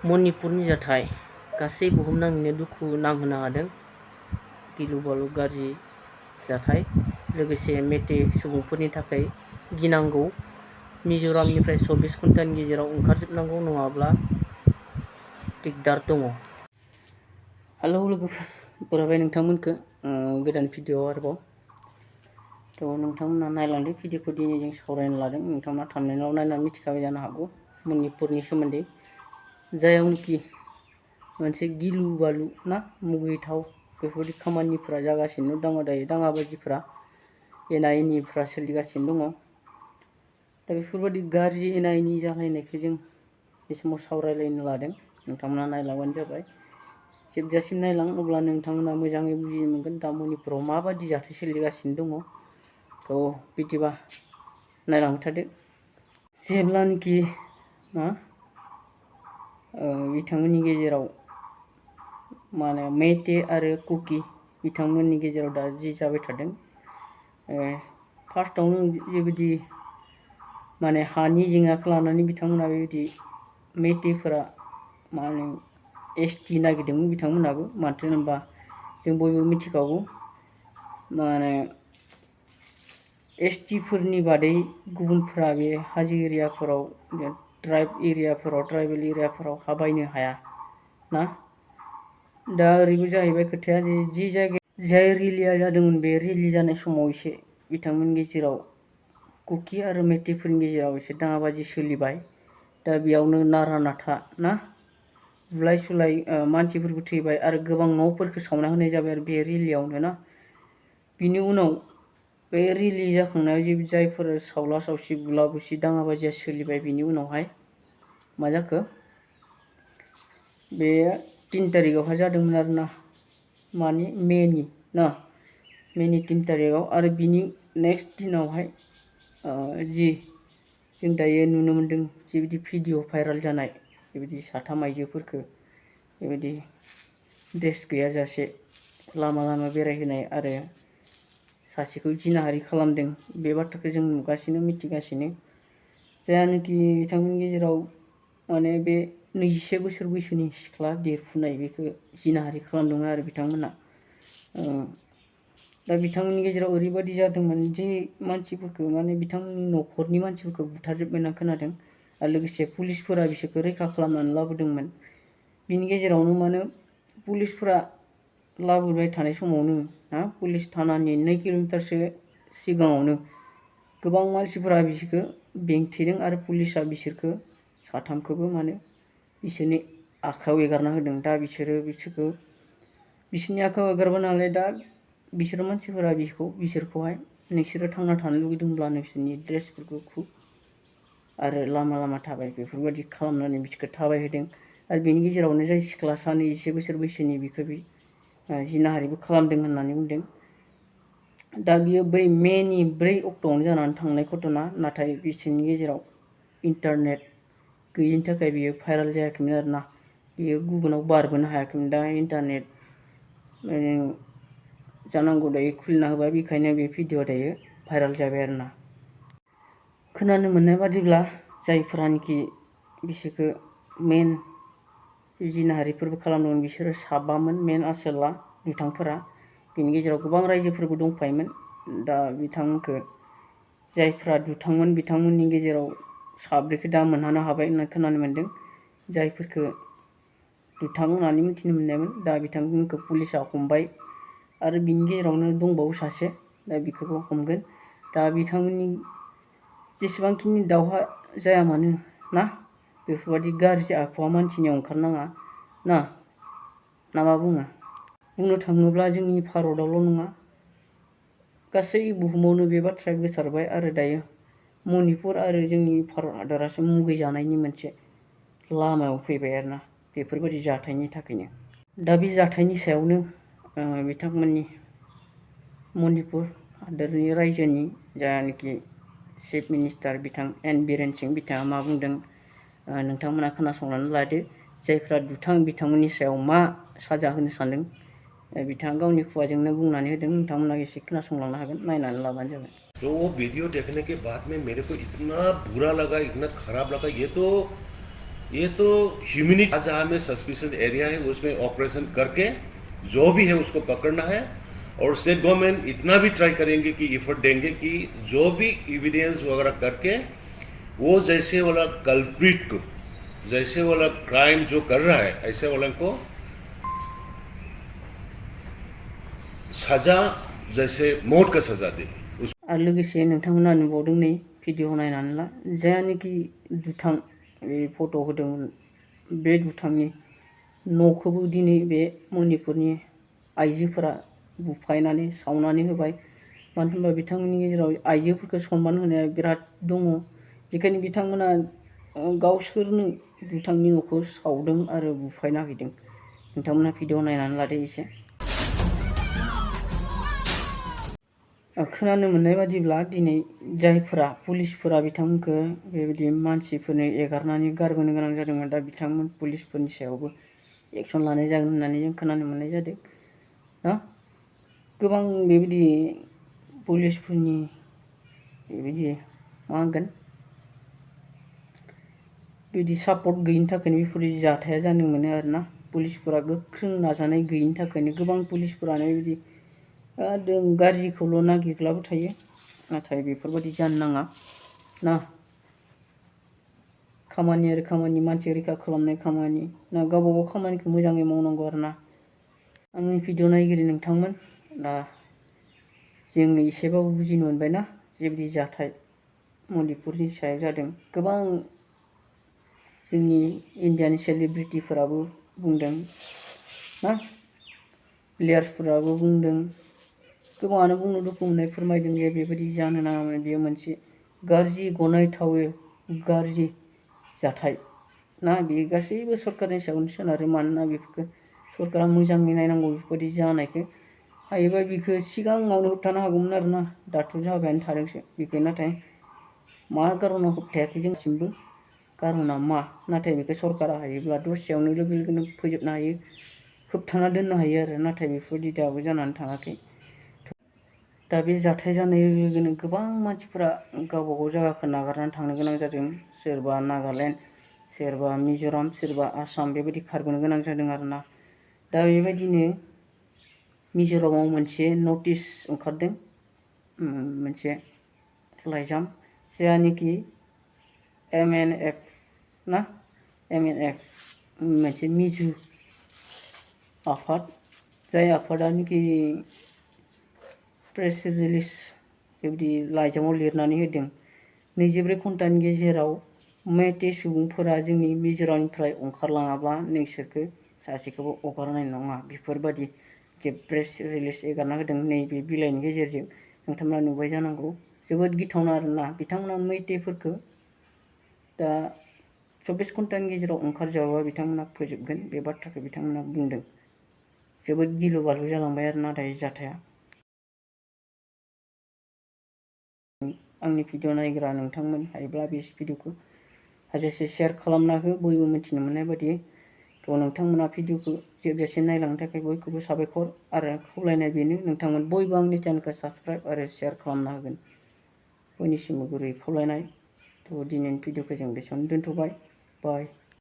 मणिपुरनि जाथाय गासै बुहुमनाङैनो दुखु नांहोनो हादों। गिलु बालु गाज्रि जाथाय लोगोसे मेइतेइ सुबुंफोरनि थाखाय गिनांगौ। मिजोरामनिफ्राय 24 घन्टानि गेजेराव ओंखारजोबनांगौ नङाब्ला दिगदार दङ। हेलौ लोगोफोर, बरायबाय नोंथांमोनखो गोदान भिडिअ आरोबाव। नोंथांमोना नायलांदो भिडिअखौ। दिनै जों सावरायनो लादों। नोंथांमोना थांनायनाव नायनानै मिथिखाबाय जानो हागौ मणिपुरनि सोमोन्दै, जायावनोखि मोनसे गिलु बालु ना मुगैथाव बेफोरबायदि खामानिफोरा जागासिनो दङ दायो। दाङाबाजिफोरा एना एनिफ्रा सोलिगासिनो दङ। दा बेफोरबायदि गाज्रि एना एनि जालायनायखौ जों बे समाव सावरायलायनो लादों। नोंथांमोना नायलांबानो जाबाय। जोबजासिम नायलां, अब्ला नोंथांमोना मोजाङै बुजिनो मोनगोन दा मणिपुराव माबायदि जाथाय सोलिगासिनो दङ। बिदिबा नायलांबाय थादो। जेब्लानोखि बिथांमोननि गेजेराव माने मेइतेइ आरो कुकि बिथांमोननि गेजेराव दा जि जाबाय थादों। फार्स्टआवनो बेबायदि माने हानि जेंनाखौ लानानै बिथांमोना बेबायदि मेइतेइफोरा माने ST नागिरदोंमोन बिथांमोनाबो। मानो होनबा जों बयबो मिथिखागौ माने ST फोरनि बादै गुबुनफोरा बे हाजो एरियाफोराव, ट्राइबेल एरियाफोराव हाबायनो हाया ना। दा ओरैबो जाहैबाय खोथाया जे जि जायगायाव जाय रेलिया जादोंमोन, बे रेलि जानाय समाव एसे बिथांमोननि गेजेराव कुकि आरो मेइतेइफोरनि गेजेराव एसे दाङाबाजि सोलिबाय। दा बेयावनो नारा नाथा ना बुलाय सुलाय मानसिफोरबो थैबाय आरो गोबां न'फोरखौ सावना होनाय जाबाय आरो बे रेलियावनो ना। बिनि उनाव बे रेलि जाखांनायाव जायफोर सावला सावसि बुला बुसि दाङाबाजिया सोलिबाय, बिनि उनावहाय मा जाखो, बे 3 तारिखआवहाय जादोंमोन आरो ना, मानि मेनि 3 तारिखआव। आरो बिनि नेक्स्ट दिनावहाय जि जों दायो नुनो मोनदों, जिबायदि भिडिअ भाइरेल जानाय, बेबायदि 3 आइजोफोरखौ बेबायदि ड्रेस गैयाजासे लामा लामा बेरायहोनाय आरो सासेखौ जिनाहारि खालामदों। बे बाथ्राखौ जों नुगासिनो, मिथिगासिनो। जायानोखि बिथांमोननि गेजेराव माने बे 21 बोसोर बैसोनि सिख्ला देरफुनाय, बेखौ जिनाहारि खालामदोंमोन आरो बिथांमोना। दा बिथांमोननि गेजेराव ओरैबायदि जादोंमोन जे मानसिफोरखौ माने बिथांमोननि न'खरनि मानसिफोरखौ बुथारजोब्बाय होनना खोनादों। आरो लोगोसे पुलिसफोरा बिसोरखौ रैखा खालामनानै लाबोदोंमोन। बिनि गेजेरावनो माने पुलिसफोरा लाबोबाय थानाय समावनो पुलिस थानानि 2 किल'मिटारसो सिगाङावनो गोबां मानसिफोरा बिसोरखौ बेंथेदों आरो पुलिसा बिसोरखौ 3खौबो माने बिसोरनि आखायाव एगारना होदों। दा बिसोरखौ बिसोरनि आखायाव एगारबाय नालाय, दा बिसोर मानसिफोरा बिसोरखौहाय नोंसोरो थांना थानो लुगैदोंब्ला नोंसोरनि ड्रेसफोरखौ खु आरो लामा लामा थाबाय, बेफोरबायदि खालामनानै बिसोरखौ थाबायहोदों। आरो बेनि गेजेरावनो जाय सिख्लासा 21 बोसोर बैसोनि, बिखौ जिनाहारिबो खालामदों होननानै बुंदों। दा बियो बै मेनि 4 अक्ट'आवनो जानानै थांनाय घटना। नाथाय बिसोरनि गेजेराव इन्टारनेट गैयिनि थाखाय बियो भाइरेल जायाखैमोन आरो ना। बियो गुबुनाव बारबोनो हायाखैमोन। दा इन्टारनेट जानांगौ दायो खुलिना होबाय, बेखायनो बे भिडिअआ दायो भाइरेल जाबाय आरो ना। खोनानो मोननाय बादिब्ला जायफोरानोखि बिसोरखौ मेन जिनाहारिफोरबो खालामदोंमोन, बिसोरो 7मोन मेन आसोला दुथांफोरा। बिनि गेजेराव गोबां रायजोफोरबो दंफायोमोन। दा बिथांमोनखौ जायफ्रा दुथांमोन, बिथांमोननि गेजेराव 7खौ दा मोनहानो हाबाय होनना खोनानो मोन्दों। जायफोरखौ दुथां होननानै मिथिनो मोननायमोन, दा बिथांमोनखौ पुलिसा हमबाय। आरो बिनि गेजेरावनो दंबावो सासे, दा बिखौबो हमगोन। दा बिथांमोननि जेसेबांखिनि दावहा जाया मानो ना, बेफोरबायदि गाज्रि आखुवा मानसिनियाव ओंखारनाङा ना मा बुङो? बुंनो थाङोब्ला जोंनि भारतआवल' नङा, गासै बुहुमावनो बे बाथ्राया गोसारबाय। आरो दायो मणिपुर आरो जोंनि भारत हादरासो मुगैजानायनि मोनसे लामायाव फैबाय आरो ना, बेफोरबायदि जाथायनि थाखायनो। दा बे जाथायनि सायावनो बिथांमोननि मणिपुर हादोरनि रायजोनि जायानोखि चिफ मिनिस्टार बिथां एन बीरेन सिंह, बिथाङा मा बुंदों नोंथांमोना खोनासंनानै लादो। जायफ्रा दुथां, बिथांमोननि सायाव मा साजा होनो सानदों, बिथाङा गावनि खुगाजोंनो बुंनानै होदों। नोंथांमोना एसे खोनासंलांनो हागोन, नायनानै लाबानो जाबाय। तो वो वीडियो देखने के बाद में मेरे को इतना बुरा लगा, इतना खराब लगा। ये तो ये तो ह्यूमिनिटी जहाँ में सस्पिशियस एरिया है उसमें ऑपरेशन करके जो भी है उसको पकड़ना है। और स्टेट गवर्नमेंट इतना भी ट्राई करेंगे कि एफर्ट देंगे कि जो भी एविडेंस वगैरह करके वो जैसे वाला कल्प्रिट को, जैसे वाला क्राइम जो कर रहा है ऐसे वाला को सजा, जैसे मौत का सजा दे। आरो लोगोसे नोंथांमोना नुबावदों नै भिडिअ नायनानै ला जायानोखि दुथां बे फट' होदोंमोन बे दुथांनि न'खौबो दिनै बे मणिपुरनि आइजोफोरा बुफायनानै सावनानै होबाय। मानो होनबा बिथांमोननि गेजेराव आइजोफोरखौ सनमान होनाया बिराद दङ। बेखायनो बिथांमोना गावसोरनो दुथांनि न'खौ सावदों आरो बुफायना हैदों। नोंथांमोना भिडिअ नायनानै लादो एसे। खोनानो मोननाय बादिब्ला दिनै जायफोरा पुलिसफोरा बिथांमोनखौ बेबायदि मानसिफोरनो एगारनानै गारबोनो गोनां जादोंमोन, दा बिथांमोन पुलिसफोरनि सायावबो एक्सन लानाय जागोन होननानै जों खोनानो मोननाय जादों। गोबां बेबायदि पुलिसफोरनि बेबायदि मा होनगोन बिदि सापर्ट गैयिनि थाखायनो बेफोरबायदि जाथाया जानो मोनो आरोना। पुलिसफोरा गोख्रों नाजानाय गैयिनि थाखायनो गोबां पुलिसफोरानो बिदि गाज्रिखौल' नागिरलाबाय थायो। नाथाय बेफोरबायदि जानो नाङा ना। खामानि आरो खामानि, मानसि रैखा खालामनाय खामानि ना, गावबा गाव खामानिखौ मोजाङै मावनांगौ आरोना। आंनि भिडिअ नायगिरि नोंथांमोन, दा जों एसेबाबो बुजिनो मोनबायना जेबायदि जाथाय मणिपुरनि सायाव जादों। गोबां जोंनि इन्डियानि सेलिब्रिटिफोराबो बुंदों ना, प्लेयार्सफोराबो बुंदों, गोबाङानो बुंनो दुखु मोननाय फोरमायदों जे बेबायदि जानो नाङामोन। बेयो मोनसे गाज्रि, गनायथावै गाज्रि जाथाय ना। बेयो गासैबो सरकारनि सायावनो सोनारो। मानोना बेफोरखौ सरकारा मोजाङै नायनांगौ। बेफोरबायदि जानायखौ हायोबा बेखौ सिगाङावनो होबथानो हागौमोन आरोना। दाथ' जाबायानो थादोंसो बेखौ, नाथाय मा कारनाव होबथायाखै जों दासिमबो, कारना मा? नाथाय बेखौ सरकारा हायोब्ला दसेयावनो लोगो लोगोनो फोजोबनो हायो, होबथाना दोननो हायो आरो। नाथाय बेफोरबायदि दाबो जानानै थाङाखै। दा बे जाथाय जानाय लोगो लोगोनो गोबां मानसिफोरा गावबा गाव जायगाखौ नागारनानै थांनो गोनां जादों। सोरबा नागालेण्ड, सोरबा मिज'राम, सोरबा आसाम बेबायदि खारबोनो गोनां जादों आरोना। दा बेबायदिनो मिज'रामाव मोनसे नटिस ओंखारदों, मोनसे लाइजाम, जायनोखि MNF ना, MNF मोनसे मिजु आफाद, जाय आफादानोखि प्रेस रिलिज बेबायदि लाइजामाव लिरनानै होदों। 24 घन्टानि गेजेराव मेइतेइ सुबुंफोरा जोंनि मिज'रामनिफ्राय ओंखारलाङाब्ला नोंसोरखौ सासेखौबो हगारनाय नङा। बेफोरबायदि जे प्रेस रिलिज एगारना होदों नैबे बिलाइनि गेजेरजों। नोंथांमोना नुबाय जानांगौ, जोबोद गिथावना आरोना। बिथांमोना मेइतेइफोरखौ दा 24 घन्टानि गेजेराव ओंखारजाबा बिथांमोना फोजोबगोन, बे बाथ्राखौ बिथांमोना बुंदों। जोबोद गिलु बालु जालांबाय आरोना दायो जाथाया। आंनि भिडिअ नायग्रा नोंथांमोन, हायोब्ला बे भिडिअखौ हाजासे शेयार खालामना हो, बयबो मिथिनो मोननाय बायदि। थ' नोंथांमोना भिडिअखौ जोबजासे नायलांनो थाखाय बयखौबो साबायखर आरो खावलायनाय बेनो, नोंथांमोन बयबो आंनि चेनेलखौ साबस्क्राइब आरो शेयार खालामना होगोन, बयनिसिमबो गुरै खावलायनाय। थ' दिनैनि भिडिअखौ जों बेसेबांनो दोनथ'बाय। बाय।